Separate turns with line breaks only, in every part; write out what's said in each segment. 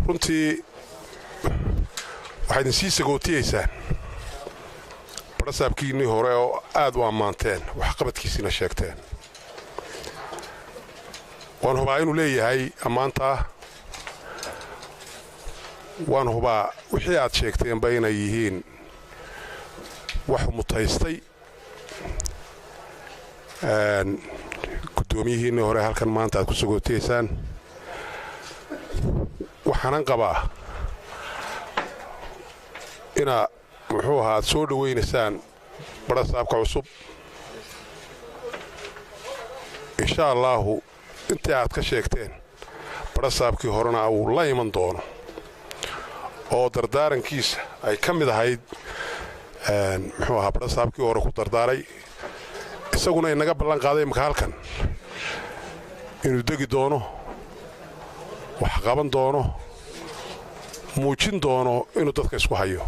Runtii waxaa idin sii sagootiyaysaan badhasaabkiinnii hore oo aad u ammaanteen, waxqabadkiisiina sheegteen. Waan hubaa inuu leeyahay ammaantaa, waan hubaa wixii aad sheegteenba inay yihiin wax mutaystay. Guddoomiyihiinnii hore halkan maanta aad ku sagootiyaysaan, waxaanan qabaa inaa muxuu ahaa aad soo dhowaynaysaan badhasaabka cusub, insha allaahu. Intii aad ka sheegteen badhasaabkii horena uu la iman doono, oo dardaarankiisa ay ka mid ahayd muxuu ahaa badhasaabkii hore ku dardaaray, isaguna inaga ballan qaaday imaka halkan inuu degi doono, wax qaban doono, muujin doono inuu dadka isku hayo.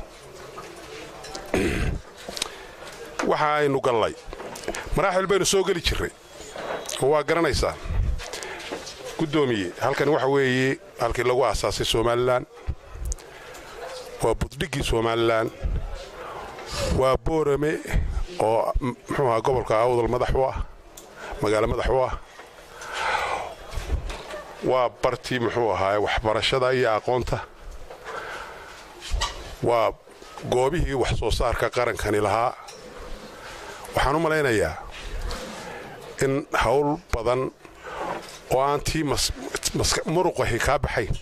Waxa aynu gallay maraaxil baynu soo geli jirray oo waa garanaysaan, guddoomiye. Halkan waxa weeye halkii lagu aasaasay Somalilan, waa buddhiggii Somalilan, waa Boorame oo muxuu ahaa gobolka Awdal madax u ah, magaalo madax u ah, waa bartii muxuu ahaa waxbarashada iyo aqoonta, waa goobihii wax soo saarka qarankani lahaa. Waxaan u malaynayaa in hawl badan oo aan tii muruqahi kaa baxayn,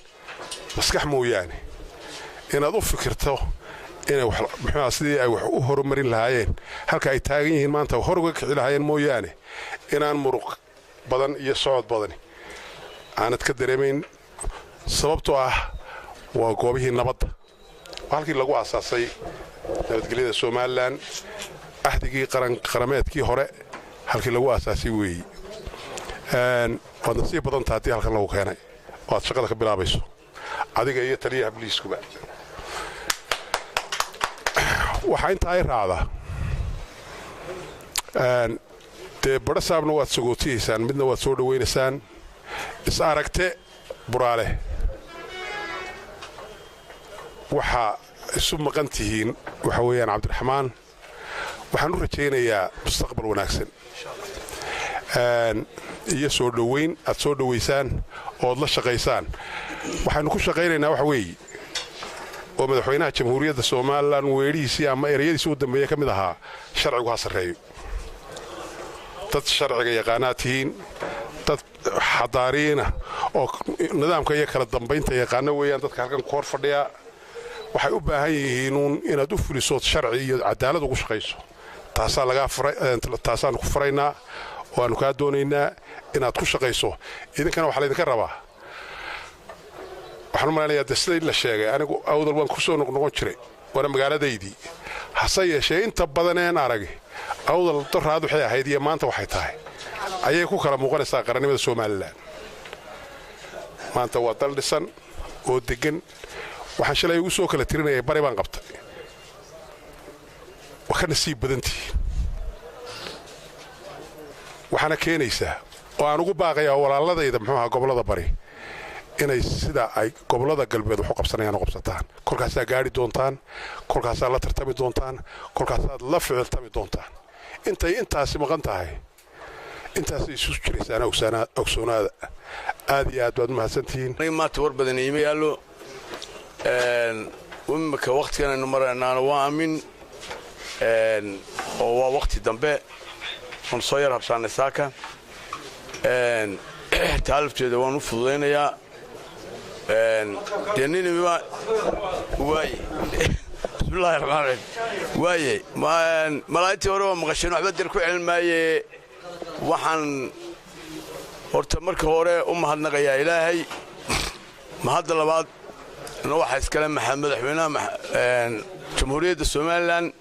maskax mooyaane, inaad u fikirto inay muxuuha sidii ay wax u horumarin lahaayeen halka ay taagan yihiin maanta hor uga kici lahaayeen mooyaane, inaan muruq badan iyo socod badani aanad ka dareemayn, sababtoo ah waa goobihii nabadda, waa halkii lagu aasaasay nabadgelyada Somalilan, axdigii qarameedkii hore halkii lagu aasaasay weeyi. Waad nasiib badanta haddii halkan lagu keenay oo aad shaqada ka bilaabayso, adiga iyo taliyaha boliiskuba. Waxaa intaa ay raacdaa, dee badhasaabna waad sagootiyaysaan, midna waad soo dhowaynaysaan. Is aragte Buraale waxaa isu maqan tihiin waxa weeyaan Cabdiraxmaan. Waxaan u rajaynayaa mustaqbal wanaagsan iyo soo dhowayn aad soo dhowaysaan ood la shaqaysaan. Waxaynu ku shaqaynaynaa waxa weeye oo madaxweynaha Jamhuuriyadda Somalilan weedhihiisii ama ereyadiisii u dambeeya ka mid ahaa: sharcigu ha sarreeyo. Dad sharciga yaqaanaad tihiin, dad xadaariina oo nidaamka iyo kala dambaynta yaqaana weeyaan. Dadka halkan ku hor fadhiyaa waxay u baahan yihiinuun inaad u fulisood sharci iyo cadaalad ugu shaqayso. Taasaannu ku faraynaa oo aannu kaa doonaynaa inaad ku shaqayso. Idinkana waxaa laydinka rabaa, waxaan u malaynayaa de sida la sheegay, anigu Awdal waan ku soo noqnoqon jiray, waana magaaladaydii. Hase yeeshee inta badaneen arag Awdal doraad waxay ahayd iyo maanta waxay tahay ayay ku kala muuqanaysaa qarannimada Somalilan. Maanta waa dal dhisan oo deggan. Waxaan shalay ugu soo kala tirinayay bari baan qabtay. Waa ka nasiib badantihiin, waxaana keenaysaa oo aan ugu baaqayaa walaaladayda muxuu ahaa gobollada bari inay sida ay gobollada galbeed wax u qabsanayaan u qabsataan. Kolkaasaa gaadhi doontaan, kolkaasaad la tartami doontaan, kolkaasaad la ficiltami doontaan. Intay intaasi maqan tahay, intaasay isu jiraysaan. Ogsoonaada, aad iyo aad baad u mahadsantihiin.
Maanta war badan iima yaallo. Imika wakhtigan aynu maraynaana waa aamin oo waa wakhti dambe oon soo yar habsaanay saaka. Taa lafteeda waan u fududaynayaa. Dee ninimiba waaye. Bismillahi raxmaan raxiim. Waaye, malaa'igtii hore waa maqasheen, waxba dir ku celin maaye. Waxaan horta marka hore u mahadnaqayaa Ilaahay. Mahadda labaad na waxaa iskale madaxweynaha Jamhuuriyadda Somalilan.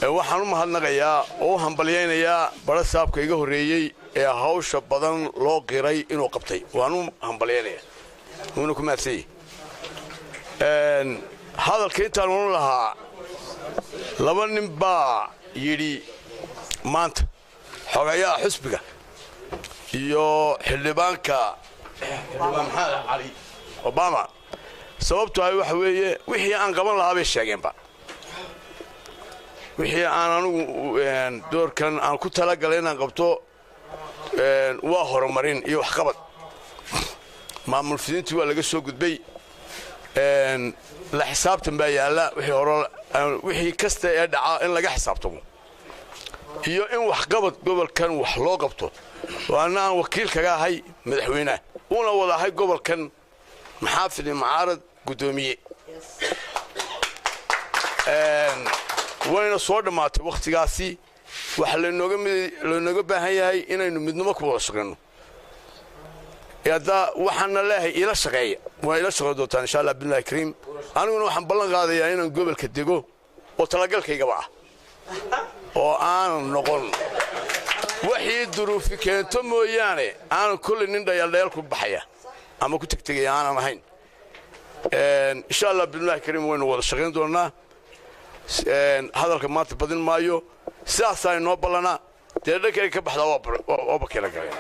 Waxaan u mahadnaqayaa oo u hambalyaynayaa badhasaabka iga horreeyey ee hawsha badan loo qiray inuu qabtay. Waan u hambalyaynaya, wuuna ku mahadsanyey. Hadalka intaan unu lahaa, laba nin baa yidhi maanta, xogayaha xusbiga iyo xildhibaanka Xildhibaan Maxamed Cali Obama. Sababto ay waxa weeye, wixii aan qaban lahaa bay sheegeenba, wixii aan anugu doorkan aan ku talagalay inaan qabto waa horumarin iyo waxqabad. Maamul fidintii waa laga soo gudbay, la xisaabtan baa yaalla. Wixii hore, wixii kasta ee dhacaa in laga xisaabtamo iyo in waxqabad gobolkan wax loo qabto, oo anna aan wakiil kaga ahay madaxweynaha, una wada ahay gobolkan maxaafid iyo mucaarad guddoomiye. Wayna soo dhammaatay wakhtigaasi. Waxaa laynooga baahan yahay inaynu midnimo ku wada shaqayno. Haddaa waxaana leeyahay ila shaqeeya, waa ila shaqey doontaan, insha Allah billahi kariim. Aniguna waxaan ballan qaadayaa inaan gobolka dego oo talagalkaygaba ah, oo aanan noqon waxii duruufi keento mooyaane, aanan kolley nin dhayaaldhayaal ku baxaya ama ku tegtegaya aanan ahayn. Insha Allah billahi kariim waynu wada shaqayn doonnaa. Hadalka maanta badin maayo, sidaasaa inoo ballanaa. Dee dhankayga ka baxdaa waa bakeela galeen.